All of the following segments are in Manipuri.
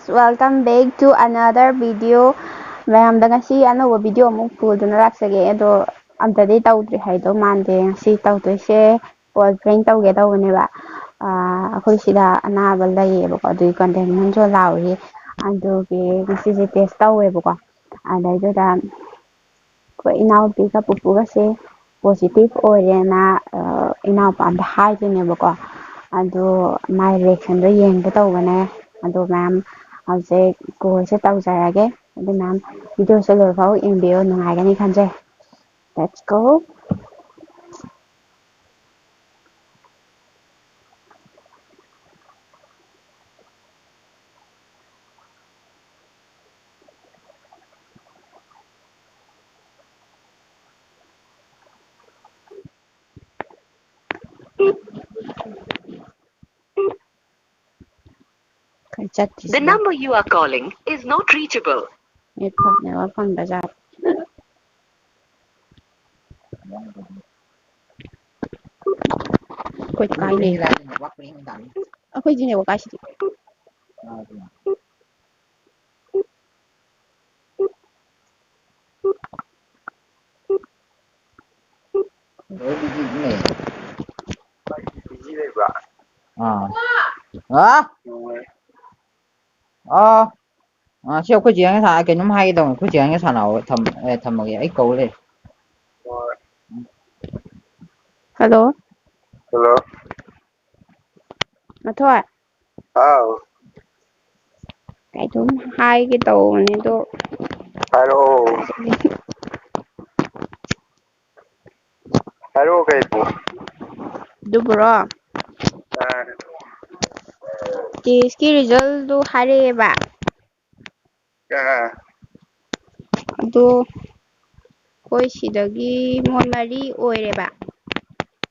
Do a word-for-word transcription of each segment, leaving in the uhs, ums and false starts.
Welcome back to another video. ꯃꯌꯥꯝꯗ ꯉꯁꯤ ꯑꯅꯧꯕ video ꯑꯃꯨꯛ ꯄꯨꯗꯨꯅ ꯂꯥꯛꯆꯒꯦ꯫ ꯑꯗꯣ ꯑꯝꯇꯗꯤ ꯇꯧꯗ꯭ꯔꯤ ꯍꯥꯏꯗꯧ ꯃꯥꯟꯗꯦ꯫ ꯉꯁꯤ ꯇꯧꯗꯣꯏꯁꯦ call prank ꯇꯧꯒꯦ ꯇꯧꯕꯅꯦꯕ꯫ ꯑꯥ, ꯑꯩꯈꯣꯏ ꯁꯤꯗ ꯑꯅꯥꯕ ꯂꯩꯌꯦꯕꯀꯣ, ꯑꯗꯨꯒꯤ containment zone ꯂꯥꯎꯔꯤ꯫ ꯑꯗꯨꯒꯤ ꯉꯁꯤꯁꯦ test ꯇꯧꯋꯦꯕꯀꯣ꯫ ꯑꯗꯩꯗꯨꯗ ꯑꯩꯈꯣꯏ ꯏꯅꯥꯎꯄꯤꯒ ꯄꯨꯄꯨꯒꯁꯦ positive ꯑꯣꯏꯔꯦꯅ, ꯑ, ꯏꯅꯥꯎꯄꯥꯗ ꯍꯥꯏꯗꯣꯏꯅꯦꯕꯀꯣ꯫ ꯑꯗꯣ ꯃꯥꯏ reactionꯗꯣ ꯌꯦꯡꯒꯦ ꯇꯧꯕꯅꯦ꯫ ꯑꯗꯣ ꯃꯌꯥꯝ ꯍꯧꯖꯤꯛ callꯁꯦ ꯇꯧꯖꯔꯒꯦ꯫ ꯑꯗꯨ ꯃꯌꯥꯝ videoꯁꯦ ꯂꯣꯏꯐꯥꯎ ꯌꯦꯡꯕꯤꯌꯣ, ꯅꯨꯡꯉꯥꯏꯒꯅꯤ ꯈꯟꯖꯩ꯫ Let's go! ꯈꯔ ꯆꯠꯇ꯭ꯔꯤꯁꯤꯕꯣ? The number you are calling is not reachable. Net ꯐꯪ-, network ꯐꯪꯗ꯭ꯔꯖꯥꯠꯂꯣ? ꯑꯩꯈꯣꯏꯗꯤ ꯀꯥꯏ ꯂꯩ? ꯑꯩꯈꯣꯏꯗꯤ network ꯀꯥꯏꯁꯤꯗꯤ꯫ ꯑꯥ꯫ ꯑꯥ? ꯑꯥ꯫ ꯑꯥ, ꯁꯤ ꯑꯩꯈꯣꯏ ꯆꯦ ꯍꯣꯏꯒ ꯁꯥꯟꯅ-, ꯀꯩꯅꯣꯝ ꯍꯥꯏꯒꯦ ꯇꯧꯅꯤ꯫ ꯑꯩꯈꯣꯏ ꯆꯦ ꯍꯣꯏꯒ ꯁꯥꯟꯅꯧ꯫ ꯊꯝ-, ꯑꯦ, ꯊꯝꯃꯒꯦ꯫ ꯑꯩ ꯀꯧ ꯂꯩ꯫ Hello? Hello? ꯃꯊꯣꯏ꯫ ꯍꯥꯎ꯫ ꯀꯩꯅꯣꯝ ꯍꯥꯏꯒꯦ ꯇꯧꯕꯅꯦ ꯑꯗꯣ꯫ ꯍꯥꯏꯔꯛꯑꯣ꯫ ꯍꯥꯏꯔꯛꯑꯣ ꯀꯩꯅꯣ? ꯑꯗꯨꯕꯨꯔꯣ? ꯑꯥ꯫ Testꯀꯤ resultꯗꯨ ꯍꯥꯏꯔꯛꯑꯦꯕ꯫ ꯑꯥ꯫ ꯑꯗꯣ ꯑꯩꯈꯣꯏ ꯁꯤꯗꯒꯤ ꯃꯣꯏ ꯃꯔꯤ ꯑꯣꯏꯔꯦꯕ꯫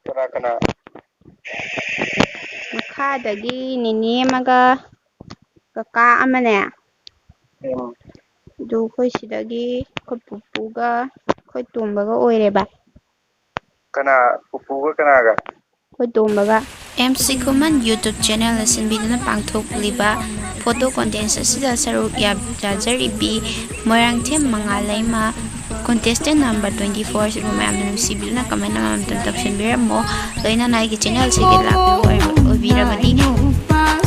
ꯀꯅꯥ ꯀꯅꯥ? ꯃꯈꯥꯗꯒꯤ ꯅꯦꯅꯦ ꯑꯃꯒ ꯀꯀꯥ ꯑꯃꯅꯦ꯫ ꯎꯝ꯫ ꯑꯗꯨ ꯑꯩꯈꯣꯏ ꯁꯤꯗꯒꯤ ꯑꯩꯈꯣꯏ ꯄꯨꯄꯨꯒ ꯑꯩꯈꯣꯏ ꯇꯣꯝꯕꯒ ꯑꯣꯏꯔꯦꯕ꯫ ꯀꯅꯥ? ꯄꯨꯄꯨꯒ ꯀꯅꯥꯒ? ꯑꯩꯈꯣꯏ ꯇꯣꯝꯕꯒ꯫ ꯑꯦꯝ ꯁꯤ ꯈꯨꯃꯟ YouTube channelꯅ ꯁꯤꯟꯕꯤꯗꯨꯅ ꯄꯥꯡꯊꯣꯛꯂꯤꯕ photo contest ꯑꯁꯤꯗ ꯁꯔꯨꯛ ꯌꯥ-, ꯌꯥꯖꯔꯤꯕꯤ Moirangthem ꯃꯉꯥꯜꯂꯩꯃ, contestant number twenty four ꯑꯁꯤꯕꯨ ꯃꯌꯥꯝꯅ ꯅꯨꯡꯁꯤꯕꯤꯗꯨꯅ comment ꯑꯃꯃꯝꯇꯪ ꯇꯧꯁꯤꯟꯕꯤꯔꯝꯃꯣ꯫ ꯂꯣꯏꯅꯅ ꯑꯩꯒꯤ channelꯁꯤꯒꯤ ꯂꯥꯛꯄꯤꯕ ꯑꯣꯏꯕ-, ꯑꯣꯏꯕꯤꯔꯕꯗꯤ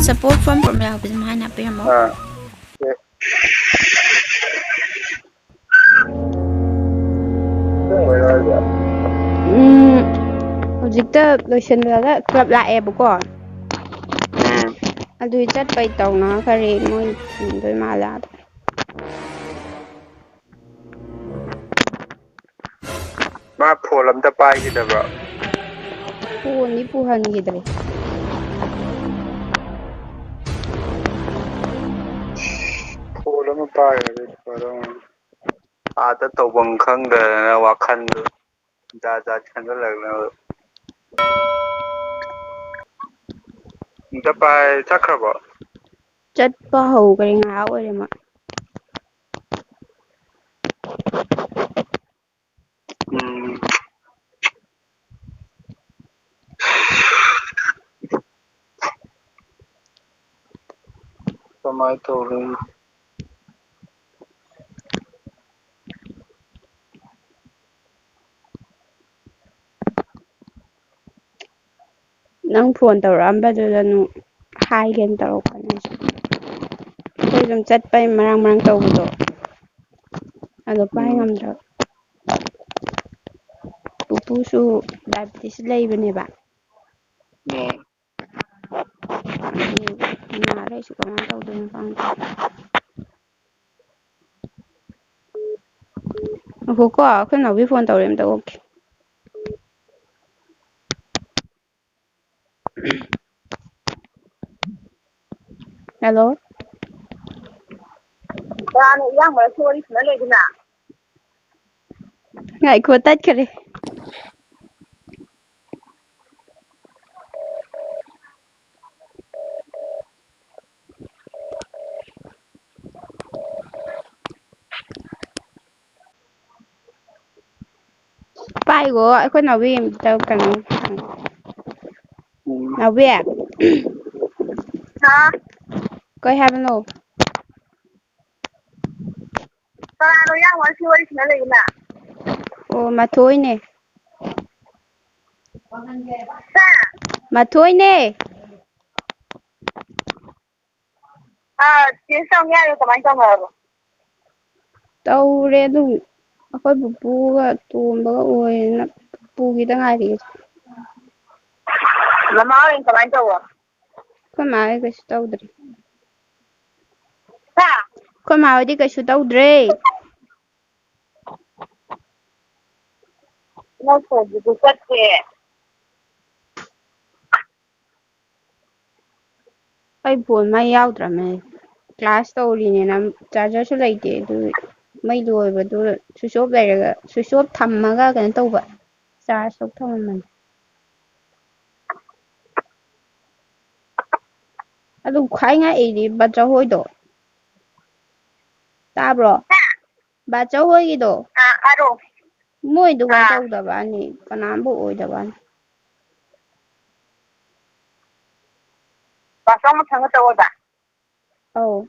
support from ꯄ꯭ꯔꯃꯤꯂꯥ ꯍꯥꯏꯕꯁꯤ ꯃꯍꯥꯏꯅ ꯍꯥꯞꯄꯤꯔꯝꯃꯣ꯫ ꯑꯥ꯫ ꯎꯝ, ꯍꯧꯖꯤꯛꯇ ꯂꯣꯏꯁꯤꯜꯂꯒ club ꯂꯥꯛꯑꯦꯕꯀꯣ꯫ ꯎꯝ꯫ ꯑꯗꯨꯏ ꯆꯠꯄꯩ ꯇꯧꯅꯈꯔꯦ, ꯃꯣꯏ ꯊꯤꯟꯗꯣꯏ ꯃꯥꯜꯂꯦ ꯑꯥꯗ꯫ ꯃꯥ phone ꯑꯝꯇ ꯄꯥꯏꯈꯤꯗꯕ꯭ꯔꯣ? Phoneꯗꯤ ꯄꯨꯍꯟꯈꯤꯗ꯭ꯔꯦ꯫ Phone ꯑꯃ ꯄꯥꯏꯔꯗꯤ ꯐꯗꯧꯅꯤ꯫ ꯑꯥꯗ ꯇꯧꯐꯝ ꯈꯪꯗꯗꯅ ꯋꯥꯈꯜꯗꯨ ꯖꯥꯠ ꯖꯥꯠ ꯈꯟꯖꯜꯂꯛꯅꯕ꯫ ꯑꯝꯇ ꯄꯥꯏ-, ꯆꯠꯈ꯭ꯔꯕꯣ? ꯆꯠꯄ ꯍꯧꯈ꯭ꯔꯦ, ꯉꯥꯏꯍꯥꯛ ꯑꯣꯏꯔꯦ ꯃꯥ꯫ ꯎꯝ꯫ ꯀꯃꯥꯏ ꯇꯧꯗꯣꯏꯅꯣ? ꯅꯪ phone ꯇꯧꯔꯛꯑꯝꯕꯗꯨꯗ ꯑꯗꯨꯝ ꯍꯥꯏꯒꯦꯅ ꯇꯧꯔꯛꯄꯅꯦ ꯑꯩꯁꯨ꯫ ꯑꯩꯈꯣꯏ ꯑꯗꯨꯝ ꯆꯠꯄꯩ ꯃꯔꯥꯡ ꯃꯔꯥꯡ ꯇꯧꯕꯗꯣ, ꯑꯗꯣ ꯄꯥꯏ ꯎꯝ꯫ ꯉꯝꯗ꯭ꯔꯕ꯫ ꯄꯨꯄꯨꯁꯨ diabetes ꯂꯩꯕꯅꯦꯕ꯫ ꯎꯝ꯫ ꯑꯗꯨ ꯅꯥꯔ ꯑꯩꯁꯨ ꯀꯃꯥꯏꯅ ꯇꯧꯗꯣꯏꯅꯣ ꯈꯪꯗꯦ꯫ ꯉꯥꯏꯈꯣꯀꯣ, ꯑꯩꯈꯣꯏ ꯅꯥꯎꯕꯤ phone ꯇꯧꯔꯦ, ꯑꯝꯇ ꯑꯣꯛꯀꯦ꯫ Hello? ꯀꯅꯥꯅꯣ ꯏꯌꯥꯝꯕ ꯁꯤ ꯋꯥꯔꯤ ꯁꯥꯟꯅ ꯂꯩꯗꯨꯅ? ꯉꯥꯏꯈꯣ, ꯇꯠꯈꯔꯦ꯫ ꯄꯥꯏꯒꯣ, ꯑꯩꯈꯣꯏ ꯅꯥꯎꯕꯤ ꯑꯝꯇ ꯀꯩꯅꯣ ꯍꯪꯒꯦ꯫ ꯅꯥꯎꯕꯤ, ꯍꯥ? ꯀꯩ ꯍꯥꯏꯕꯅꯣ? ꯀꯅꯥꯅꯣ ꯌꯥꯝ ꯋꯥꯔꯤ ꯋꯥꯔꯤ ꯁꯥꯟꯅ ꯂꯩꯗꯨꯅ? ꯑꯣ, ꯃꯊꯣꯏꯅꯦ꯫ ꯍꯥ? ꯃꯊꯣꯏꯅꯦ꯫ ꯑꯥ, change ꯇꯧꯅꯤ ꯍꯥꯏꯔꯣ? ꯀꯃꯥꯏꯅ ꯇꯧꯅꯤ ꯍꯥꯏꯕ? ꯇꯧꯔꯦ ꯑꯗꯨꯝ꯫ ꯑꯩꯈꯣꯏ ꯄꯨꯄꯨꯒ ꯇꯣꯝꯕꯒ ꯑꯣꯏꯌꯦꯅ ꯄꯨꯒꯤꯗ ꯉꯥꯏꯔꯤ꯫ ꯃꯃꯥ ꯍꯣꯏ ꯀꯃꯥꯏꯅ ꯇꯧꯕ? ꯑꯩꯈꯣꯏ ꯃꯥ ꯍꯣꯏ ꯀꯩꯁꯨ ꯇꯧꯗ꯭ꯔꯦ꯫ ꯍꯥ? ꯑꯩꯈꯣꯏ ꯃꯥ ꯍꯣꯏꯗꯤ ꯀꯩꯁꯨ ꯇꯧꯗ꯭ꯔꯦ꯫ ꯅꯣꯏ ꯐꯣꯟꯗꯨꯁꯨ ꯆꯠꯇꯦ꯫ ꯑꯩ ꯐꯣꯟ ꯃꯩ ꯌꯥꯎꯗ꯭ꯔꯕꯅꯦ꯫ Class ꯇꯧꯔꯤꯅꯦꯅ charger ꯁꯨ ꯂꯩꯇꯦ꯫ ꯑꯗꯨ ꯃꯩ ꯂꯣꯏꯕꯗꯨ switch off ꯂꯩꯔꯒ, switch off ꯊꯝꯃꯒ ꯀꯩꯅꯣ ꯇꯧꯕ꯫ Charge ꯇꯧ ꯊꯝꯃꯝꯕꯅꯤ꯫ ꯑꯗꯨ ꯈ꯭ꯋꯥꯏ ꯉꯛꯏꯗꯤ ꯕꯥꯆꯧ ꯍꯣꯏꯗꯣ꯫ ꯇꯥꯕ꯭ꯔꯣ? ꯕꯥꯆꯧ ꯍꯣꯏꯒꯤꯗꯣ꯫ ꯑꯥ, ꯍꯥꯏꯔꯣ꯫ ꯃꯣꯏꯗꯨꯒ ꯑꯥ꯫ ꯇꯧꯗꯕꯅꯤ, ꯀꯅꯥꯝꯕꯨ ꯑꯣꯏꯗꯕꯅꯤ꯫ ꯕꯥꯆꯧ ꯃꯊꯟꯇ ꯇꯧꯑꯣꯕ? ꯑꯧ꯫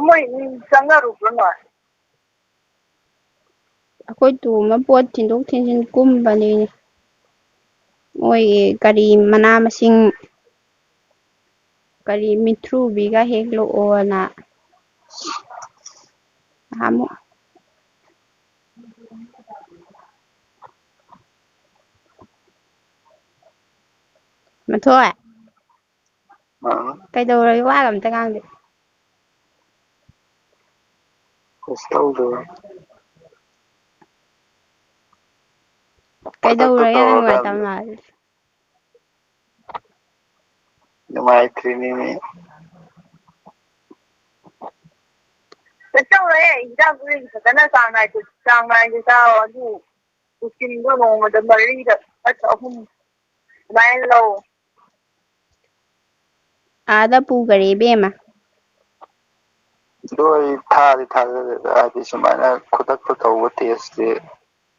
ꯃꯣꯏ ꯆꯪꯅꯔꯨꯕ꯭ꯔꯣ ꯅꯣꯏ? ꯑꯩꯈꯣꯏ ꯇꯣꯝꯕ ꯄꯣꯠ ꯊꯤꯟꯗꯣꯛ ꯊꯤꯟꯖꯤꯟ ꯀꯨꯝꯕꯅꯤꯅꯦ꯫ ꯃꯣꯏꯒꯤ ꯀꯔꯤ ꯃꯅꯥ ꯃꯁꯤꯡ, ꯀꯔꯤ ꯃꯤꯊ꯭ꯔꯨꯕꯤꯒ ꯍꯦꯛꯂꯛꯑꯣꯅ꯫ ꯅꯍꯥꯟꯃꯨꯛ꯫ ꯃꯊꯣꯏ꯫ ꯑꯥ꯫ ꯀꯩꯗꯧꯔꯒꯦ? ꯋꯥꯒ ꯑꯝꯇ ꯉꯥꯡꯗꯦ꯫ ꯀꯩꯁꯨ ꯇꯧꯗꯦ꯫ ꯀꯩꯗꯧꯔꯒꯦ? ꯈꯨꯗꯛꯇ ꯅꯪ ꯇꯧꯔꯀꯥꯟꯗ ꯅꯨꯡꯉꯥꯏꯇꯕ ꯃꯥꯜꯂꯦ꯫ ꯅꯨꯡꯉꯥꯏꯇ꯭ꯔꯤꯅꯤꯅꯦ꯫ ꯀꯩꯁꯨ ꯇꯧꯔꯣꯏꯍꯦ, ꯍꯤꯗꯥꯛ ꯒꯨꯂꯤ ꯐꯖꯅ ꯆꯥꯡ ꯅꯥꯏꯗꯦ, ꯆꯥꯡ ꯅꯥꯏꯗꯦ ꯆꯥꯎ꯫ ꯑꯗꯨ ꯎꯆꯤꯟꯗꯣ ꯅꯣꯡꯃꯗ ꯃꯔꯤꯔꯛ ꯅꯠꯇ꯭ꯔ ꯑꯍꯨꯝ ꯑꯗꯨꯃꯥꯏꯅ ꯂꯧ꯫ ꯑꯥꯗ ꯄꯨꯈꯔꯦ ꯏꯕꯦꯝꯃ꯫ ꯑꯗꯣ ꯑꯩ ꯊꯥꯗꯤ ꯊꯥꯖꯗꯦꯗ, ꯍꯥꯏꯗꯤ ꯁꯨꯃꯥꯏꯅ ꯈꯨꯗꯛꯇ ꯇꯧꯕ test ꯁꯦ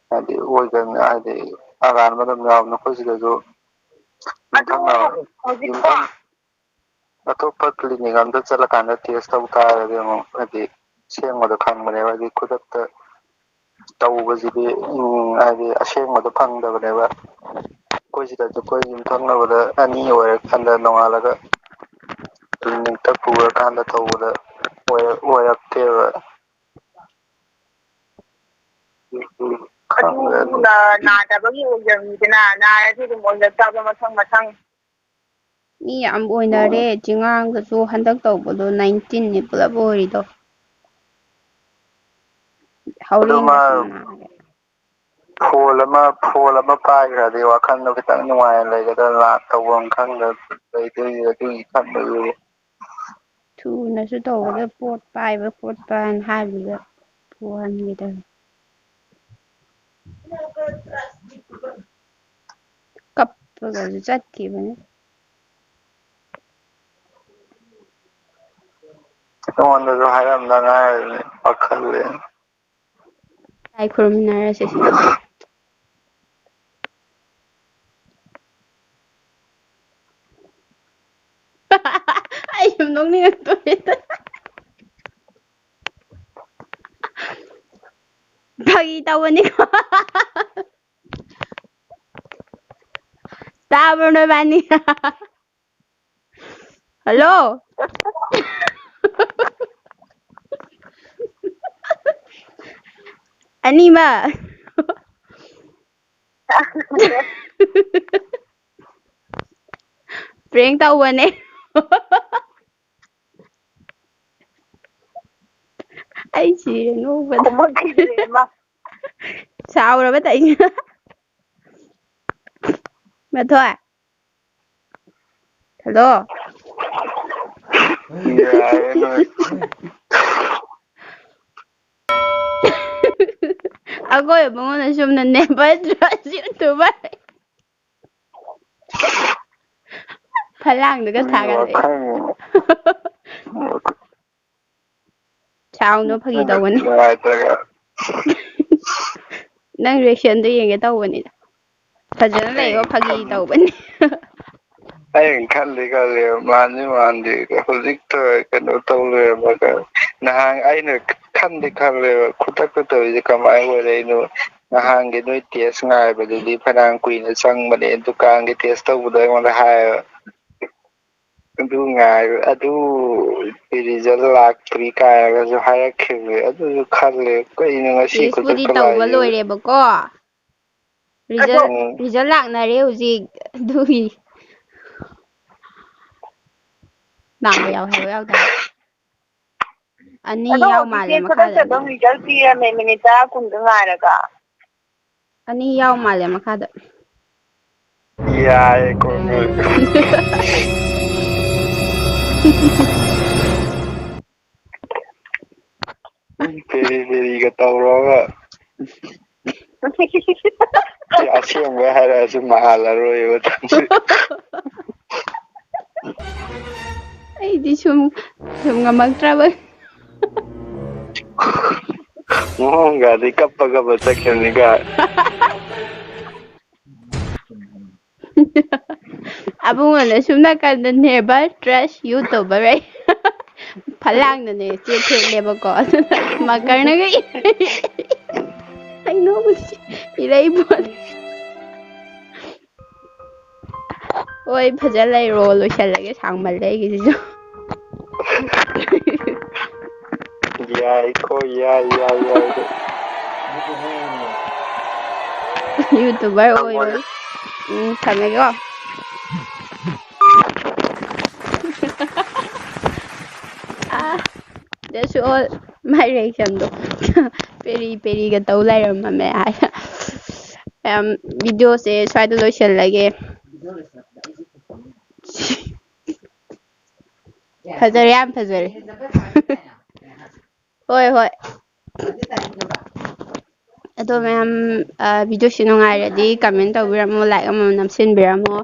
ꯍꯥꯏꯗꯤ ꯑꯣꯏꯗꯕꯅꯤ, ꯍꯥꯏꯗꯤ ꯑꯔꯥꯟꯕ ꯑꯗꯨꯝ ꯌꯥꯎꯕꯅꯤ꯫ ꯑꯩꯈꯣꯏ ꯁꯤꯗꯁꯨ ꯑꯗꯨ ꯌꯨꯝꯊꯪꯅꯕ, ꯍꯧꯖꯤꯛꯀꯣ ꯌꯨꯝꯊꯪ-, ꯑꯇꯣꯞꯄ ꯀ꯭ꯂꯤꯅꯤꯛ ꯑꯝꯗ ꯆꯠꯂꯀꯥꯟꯗ ꯇꯦꯁ ꯇꯧ ꯇꯥꯔꯒꯗꯤ ꯑꯃꯨꯛ ꯍꯥꯏꯗꯤ ꯑꯁꯦꯡꯕꯗꯣ ꯈꯪꯕꯅꯦꯕ꯫ ꯍꯥꯏꯗꯤ ꯈꯨꯗꯛꯇ ꯇꯧꯕꯁꯤꯗꯤ, ꯎꯝ, ꯍꯥꯏꯗꯤ ꯑꯁꯦꯡꯕꯗꯣ ꯐꯪꯗꯕꯅꯦꯕ꯫ ꯑꯩꯈꯣꯏ ꯁꯤꯗꯁꯨ ꯑꯩꯈꯣꯏ ꯌꯨꯝꯊꯪꯅꯕꯗ ꯑꯅꯤ ꯑꯣꯏꯔꯀꯥꯟꯗ ꯅꯣꯡꯉꯥꯜꯂꯒ ꯀ꯭ꯂꯤꯅꯤꯛꯇ ꯄꯨꯔꯀꯥꯟꯗ ꯇꯧꯕꯗ ꯑꯣꯏꯔ-, ꯑꯣꯏꯔꯛꯇꯦꯕ꯫ ꯈꯪꯗꯦ ꯑꯗꯨ꯫ ꯑꯗꯨ ꯅꯥꯗꯕꯒꯤ ꯑꯣꯏꯖꯕꯅꯤꯗꯅ, ꯅꯥꯔꯗꯤ ꯑꯗꯨꯝ ꯑꯣꯏꯖ ꯇꯥꯕ ꯃꯊꯪ ꯃꯊꯪ꯫ ꯃꯤ ꯌꯥꯝ ꯑꯣꯏꯅꯔꯦ꯫ ꯎꯝ꯫ ꯆꯤꯡꯉꯥꯡꯗꯁꯨ ꯍꯟꯗꯛ ꯇꯧꯕꯗꯣ nineteenꯅꯤ ꯄꯨꯂꯞ ꯑꯣꯏꯔꯤꯗꯣ꯫ ꯑꯗꯨ ꯃꯥ ꯍꯧꯔꯦꯟꯒꯁꯨ ꯅꯥꯔꯦ꯫ ꯐꯣꯟ ꯑꯃ, ꯐꯣꯟ ꯑꯃ ꯄꯥꯏꯈ꯭ꯔꯗꯤ ꯋꯥꯈꯜꯗꯣ ꯈꯤꯇꯪ ꯅꯨꯡꯉꯥꯏꯅ ꯂꯩꯒꯗ꯭ꯔꯥ, ꯂꯥꯛ ꯇꯧꯐꯝ ꯈꯪꯗ ꯂꯩꯗꯣꯏꯅꯤ, ꯑꯗꯨꯒꯤ ꯈꯟꯕꯗꯨ꯫ ꯊꯨꯅꯁꯨ ꯇꯧꯒꯗꯕ ꯄꯣꯠ ꯄꯥꯏꯕ ꯈꯣꯠꯄꯅ ꯍꯥꯏꯕꯗꯨꯗ ꯊꯨꯍꯟꯒꯦ ꯇꯧꯅꯤ꯫ ꯀꯞꯄꯒꯁꯨ ꯆꯠꯈꯤꯕꯅꯤ꯫ ꯑꯩꯉꯣꯟꯗꯁꯨ ꯍꯥꯏꯔꯝꯗ ꯉꯥꯏꯔꯤꯕꯅꯤ, ꯄꯥꯈꯠꯂꯦ꯫ ꯂꯥꯏ ꯈꯨꯔꯨꯝꯃꯤꯟꯅꯔꯁꯦ ꯁꯤꯗ꯫ ꯑꯩ ꯁꯨꯝ ꯅꯣꯛꯅꯤꯡꯉꯛꯇꯣꯔꯦꯗ꯫ ꯐꯥꯒꯤ ꯇꯧꯕꯅꯤꯀꯣ꯫ ꯇꯥꯕ꯭ꯔꯣ ꯅꯣꯏꯕꯥꯅꯤ? ꯍꯜꯂꯣ꯫ ꯑꯅꯤꯃꯛ꯫ Prank ꯇꯧꯕꯅꯦ꯫ ꯑꯩ ꯁꯤꯔꯦ ꯅꯣꯛꯄꯗ꯫ ꯈꯨꯝꯃꯛꯈꯤꯗ꯭ꯔꯦ ꯃꯥ꯫ ꯁꯥꯎꯔꯕ ꯇꯧꯔꯤꯁꯦ꯫ ꯃꯊꯣꯏ꯫ ꯍꯜꯂꯣ꯫ ꯌꯥꯔꯦ ꯅꯣꯏ꯫ ꯑꯩꯈꯣꯏ ꯏꯕꯨꯡꯉꯣꯅ ꯁꯣꯝꯗ ꯅꯦꯕꯔ ꯇ꯭ꯔꯁ ꯌꯨꯇꯨꯕꯔ꯫ ꯐꯂꯥꯡꯗꯒ ꯃꯤ ꯊꯥꯒꯠꯂꯛꯑꯦ꯫ ꯋꯥꯈꯜ ꯁꯥꯎꯅꯣ, ꯐꯥꯒꯤ ꯇꯧꯕꯅꯤ꯫ ꯅꯨꯡꯉꯥꯏꯇ꯭ꯔꯒ꯫ ꯅꯪ reactionꯗꯣ ꯌꯦꯡꯒꯦ ꯇꯧꯕꯅꯤꯗ꯫ ꯐꯖꯅ ꯂꯩꯌꯣ, ꯐꯥꯒꯤ ꯇꯧꯕꯅꯤ꯫ ꯑꯩꯅ ꯈꯜꯂꯤ ꯈꯜꯂꯤ, ꯃꯥꯟꯗꯤ ꯃꯥꯟꯗꯦ, ꯍꯧꯖꯤꯛꯇ ꯀꯩꯅꯣ ꯇꯧ ꯂꯩꯔꯝꯃꯒ꯫ ꯅꯍꯥꯟ ꯑꯩꯅ ꯈꯟꯗꯤ ꯈꯜꯂꯦꯕ, ꯈꯨꯗꯛꯇ ꯇꯧꯔꯤꯁꯦ ꯀꯃꯥꯏꯅ ꯑꯣꯏꯔꯛꯏꯅꯣ? ꯅꯍꯥꯟꯒꯤ ꯅꯣꯏ test ꯉꯥꯏꯕꯗꯨꯗꯤ ꯐꯅꯌꯥꯝ ꯀꯨꯏꯅ ꯆꯪꯕꯅꯦ, ꯗꯨꯀꯥꯟꯒꯤ test ꯇꯧꯕꯗꯣ ꯑꯩꯉꯣꯟꯗ ꯍꯥꯏꯌꯦꯕ꯫ ꯑꯗꯨ ꯉꯥꯏꯕ, ꯑꯗꯨ result ꯂꯥꯛꯇ꯭ꯔꯤ ꯀꯥꯏꯅꯒꯁꯨ ꯍꯥꯏꯔꯛꯈꯤꯕꯅꯦ꯫ ꯑꯗꯨꯁꯨ ꯈꯜꯂꯦ, ꯀꯩꯅꯣ ꯉꯁꯤ ꯈꯨꯗꯛꯇ ꯂꯥꯛꯏꯁꯤꯕꯣ? ꯂꯣꯏꯔꯦꯕꯀꯣ꯫ Result, result ꯂꯥꯛꯅꯔꯦ ꯍꯧꯖꯤꯛ꯫ ꯑꯗꯨꯒꯤ ꯂꯥꯛꯄ ꯌꯥꯎ ꯍꯥꯏꯕ ꯌꯥꯎꯗꯕ꯫ ꯑꯅꯤ ꯑꯗꯣ ꯌꯥꯎ ꯍꯧꯖꯤꯛꯇꯤ ꯃꯥꯜꯂꯦ ꯈꯨꯗꯛꯇ ꯃꯈꯥꯗ꯫ ꯑꯗꯨꯝ result ꯄꯤꯔꯝꯃꯦ, minute ꯇꯔꯥ ꯀꯨꯟꯗ ꯉꯥꯏꯔꯒ꯫ ꯑꯅꯤ ꯌꯥꯎ ꯃꯥꯜꯂꯦ ꯃꯈꯥꯗ꯫ ꯌꯥꯏꯀꯣ ꯅꯣꯏ꯫ ꯄꯦꯔꯤ ꯄꯦꯔꯤꯒ ꯇꯧꯔꯒ꯫ ꯁꯤ ꯑꯁꯦꯡꯕ ꯍꯥꯏꯔꯛꯑꯁꯨ ꯃꯥꯜꯂꯔꯣꯏꯕ ꯇꯧꯔꯤꯁꯦ꯫ ꯑꯩꯗꯤ ꯁꯨꯝ, ꯁꯨꯝ ꯉꯝꯃꯛꯇ꯭ꯔꯕ꯫ ꯃꯑꯣꯡꯒꯗꯤ ꯀꯞꯄ ꯀꯞꯄ ꯆꯠꯈꯤꯕꯅꯤ ꯀꯥꯏ꯫ ꯑꯕꯨꯡꯉꯣꯅ ꯁꯨꯝ ꯅꯥꯀꯟꯗ never trust YouTuber ꯑꯩ ꯐꯂꯥꯡꯅꯅꯦ ꯆꯦ ꯊꯦꯠꯂꯦꯕꯀꯣ꯫ ꯑꯗꯨꯅ ꯃꯀꯔꯅꯒ ꯑꯩ ꯅꯣꯛꯄꯁꯤ ꯏꯔꯩ ꯄꯣꯠꯅꯤ꯫ ꯍꯣꯏ, ꯐꯖ ꯂꯩꯔꯣ, ꯂꯣꯏꯁꯜꯂꯒꯦ, ꯁꯥꯡꯃꯜꯂꯦ ꯑꯩꯒꯤꯁꯤꯁꯨ꯫ ꯌꯥꯏꯀꯣ, ꯌꯥꯏ, ꯌꯥꯏ, ꯌꯥꯏ꯫ YouTuber ꯑꯣꯏꯔꯣꯏ꯫ ꯎꯝ, ꯊꯝꯃꯒꯦꯀꯣ꯫ ꯑꯥ, that's all my reactionꯗꯣ꯫ ꯄꯦꯔꯤ ꯄꯦꯔꯤꯒ ꯇꯧ ꯂꯩꯔꯝꯃꯃꯦ ꯍꯥꯏ꯫ ꯌꯥꯝ, videoꯁꯦ ꯁ꯭ꯋꯥꯏꯗ ꯂꯣꯏꯁꯤꯜꯂꯒꯦ꯫ ꯐꯖꯔꯦ, ꯌꯥꯝ ꯐꯖꯔꯦ꯫ ꯍꯣꯏ, ꯍꯣꯏ꯫ ꯑꯗꯣ ꯃꯌꯥꯝ, ꯑ, videoꯁꯤ ꯅꯨꯡꯉꯥꯏꯔꯗꯤ comment ꯇꯧꯕꯤꯔꯝꯃꯣ, like ꯑꯃꯃꯝ ꯅꯝꯁꯤꯟꯕꯤꯔꯝꯃꯣ꯫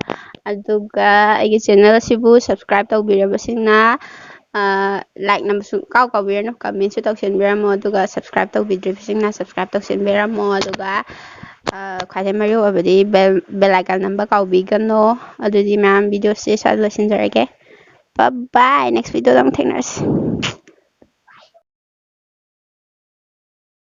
ꯑꯗꯨꯒ ꯑꯩꯒꯤ channel ꯑꯁꯤꯕꯨ subscribe ꯇꯧꯕꯤꯔꯕꯁꯤꯡꯅ, ꯂꯥꯏꯛ ꯅꯝꯕꯁꯨ ꯀꯥꯎ ꯀꯥꯎꯕꯤꯔꯅꯨ, ꯀꯃꯦꯟꯁꯨ ꯇꯧꯁꯤꯟꯕꯤꯔꯝꯃꯣ, ꯑꯗꯨꯒ ꯁꯕꯁꯀ꯭ꯔꯥꯏꯕ ꯇꯧꯕꯤꯗ꯭ꯔꯤꯕꯁꯤꯡꯅ ꯁꯕꯁꯀ꯭ꯔꯥꯏꯕ ꯇꯧꯁꯤꯟꯕꯤꯔꯝꯃꯣ, ꯑꯗꯨꯒ ꯑ, ꯈ꯭ꯋꯥꯏꯗꯩ ꯃꯔꯨ ꯑꯣꯏꯕꯗꯤ ꯕꯦꯜ ꯕꯦꯜ ꯑꯥꯏꯀꯟ ꯅꯝꯕ ꯀꯥꯎꯕꯤꯒꯅꯣ꯫ ꯑꯗꯨꯗꯤ ꯃꯌꯥꯝ, ꯚꯤꯗꯤꯑꯣꯁꯦ ꯁ꯭ꯋꯥꯏꯗ ꯂꯣꯏꯁꯤꯟꯖꯔꯒꯦ꯫ Bye bye, next videoꯗ ꯑꯃꯨꯛ ꯊꯦꯡꯅꯔꯁꯤ꯫